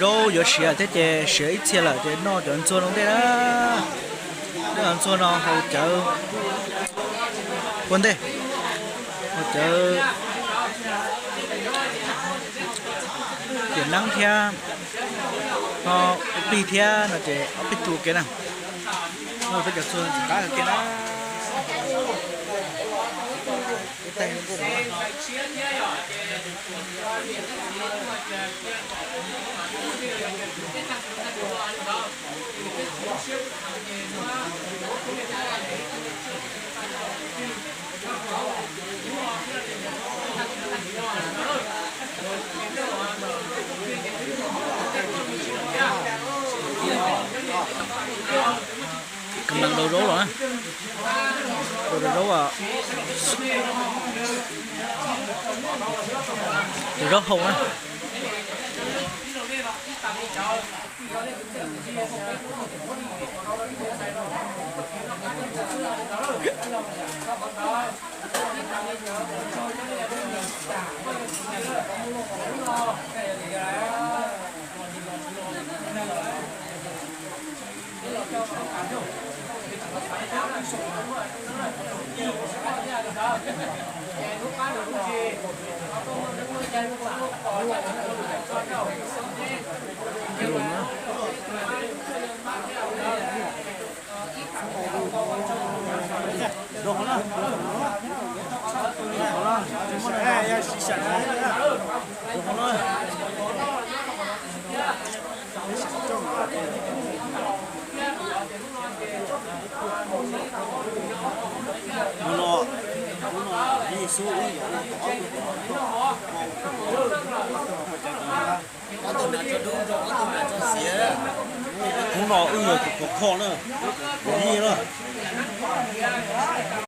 Zaub yuav siav thiab ces siav ib txhia lawm ces noj cov ntxuag no ntej na. Noj cov ntxuag no haus cawv ua ntej, haus cawv tiam neeb thiab, no ua plig thiab no ces ob peb tug ua ke na. No peb cov ntxuag ntxim qab kawg kiag na. Kab mees daus zaub los na, daus zaub, daus zaub hau na. Hnub no wb yog tus kho kho na, kuv yij na.